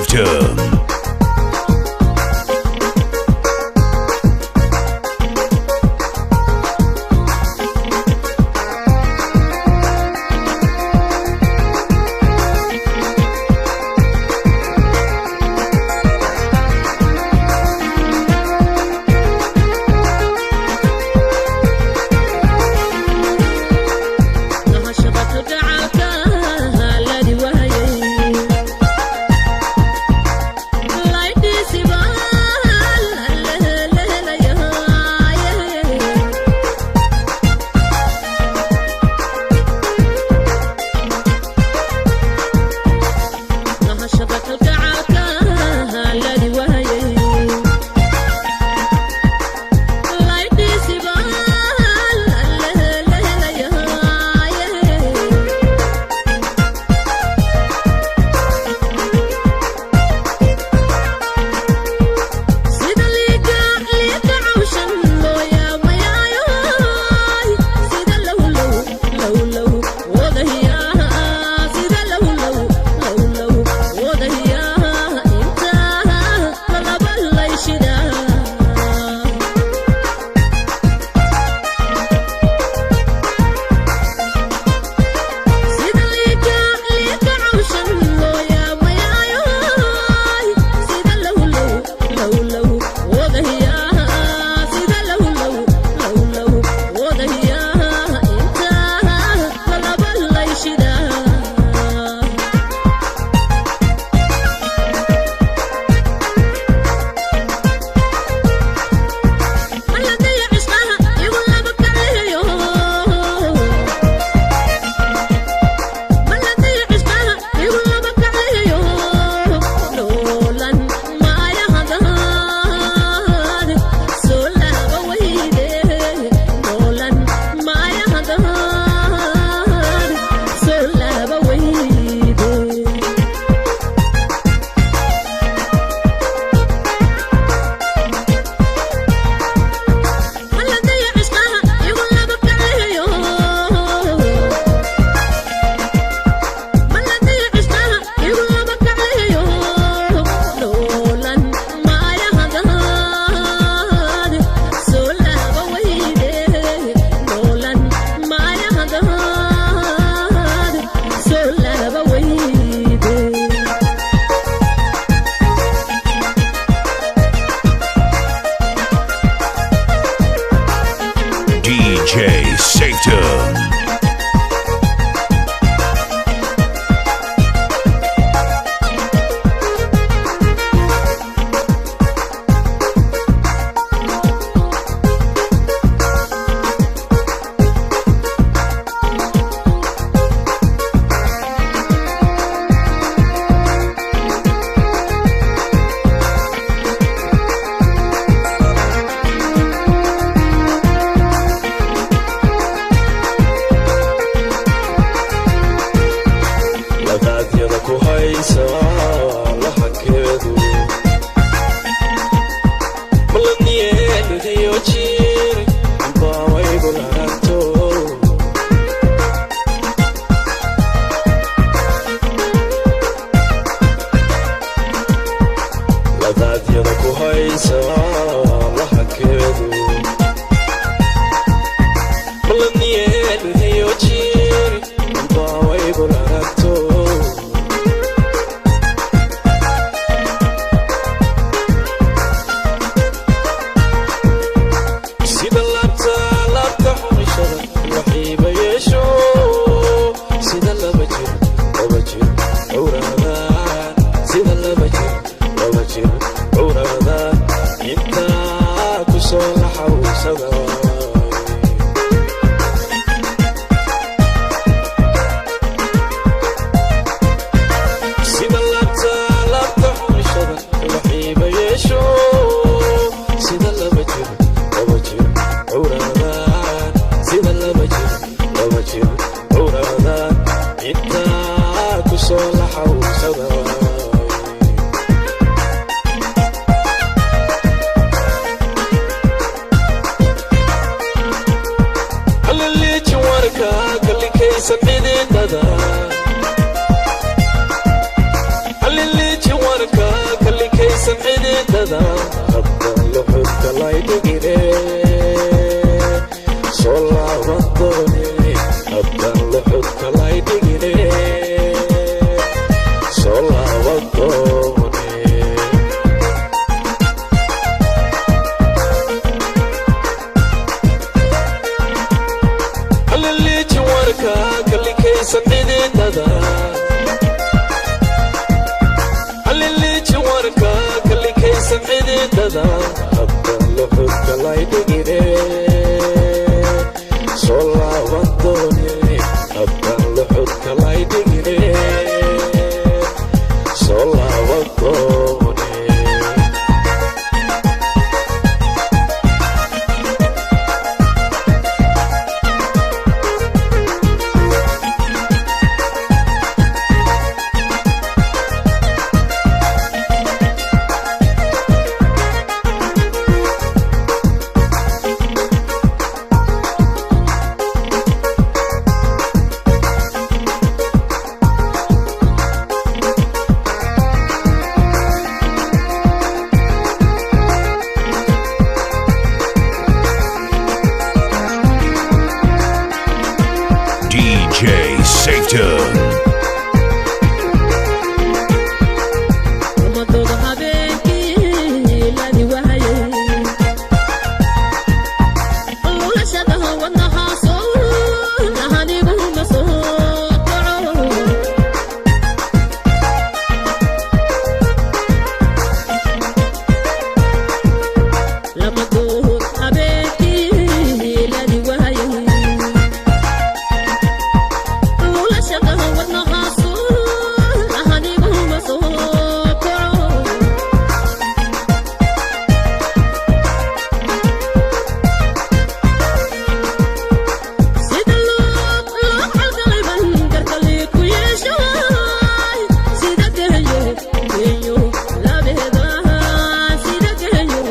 Safeton. DJ Safeton. Halilichi warka. Xididada haddaan luxudka laydhigine, soo laaban doone. Haddaan luxudka laydhigine, soo laaban doone. Haliliiji warka kalikaysan xididada, haliliiji warka kalikaysan xididada. Haddaan luxudka laydhigine, soo laaban doone. Haddaan luxudka laydhigine, soo laaban doone. DJ Safeton. Umadooda habeenkii ladi waayay, lulashadaha wadnahaaso lahaniguma soo kaco. Lamadood habeenkii ladi waayay, lulashadaha wadnahaaso lahaniguma soo kaco. Sida loo calgalayban garkali ku yeeshay, sida geeyo geeyo labeeda, sida geeyo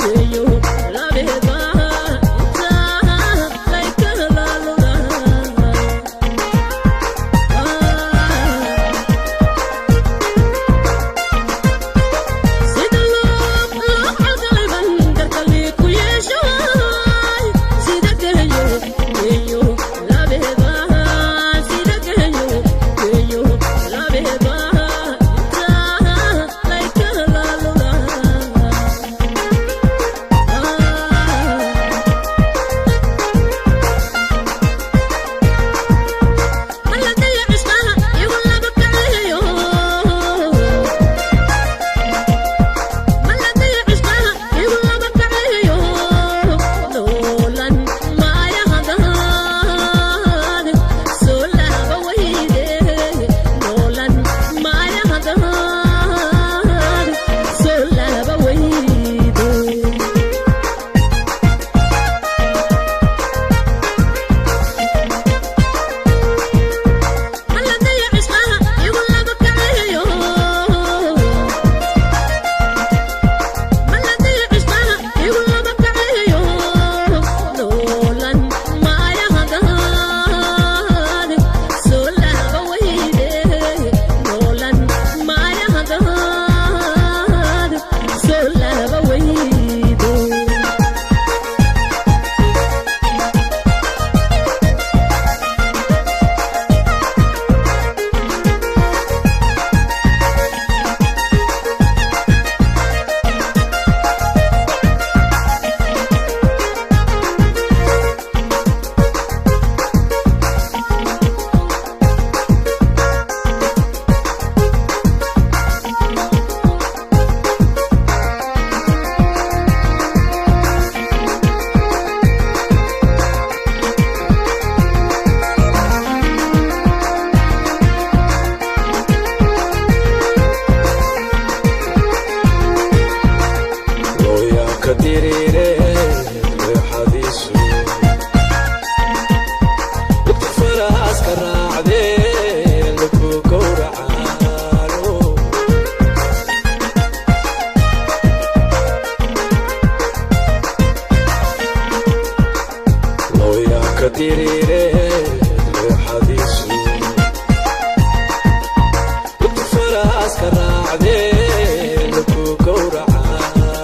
geeyo labeeda, intaa laykalalula. Sida loo calgalayban garkali ku yeeshay, sida geeyo geeyo labeeda, sida geeyo geeyo labeeda, intaa laykalalula. Maladaya cishqaha igu laba kaciyo, maladaya cishqaha igu laba kaciyo, noolan maayahadaan soo laaba weyde, noolan maayahadaan soo laaba weyde. Maladaya cishqaha igu laba kaciyo, maladaya cishqaha igu laba kaciyo, noolan maayahadaan soo laaba weyde, noolan maayahadaan soo laaba weyde. Looyaa ka diriire leexadiisu, lugta faraaska raacdee lagu gowracaano. Looyaa ka diriire leexadiisu, lugta faraaska raacdee lagu gowracaano.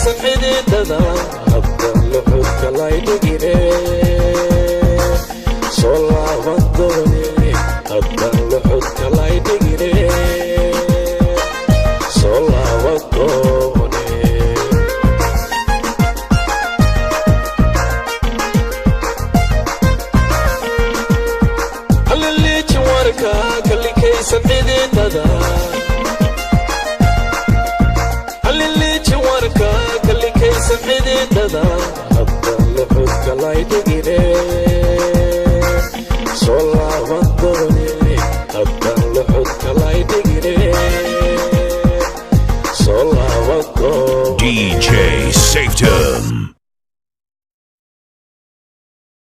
Kalikaysan xididada haddan luxudka laydhigine, soo laaban doone. Haddan luxudka laydhigine, soo laaban doone. Haliliijin warka kalikaysan xididada, haliliijin warka kalikaysan xididada haddan luxudka laydhigine, soo laaban doone. Haddan luxudka laydhigine, soo laaban doone. DJ Safety.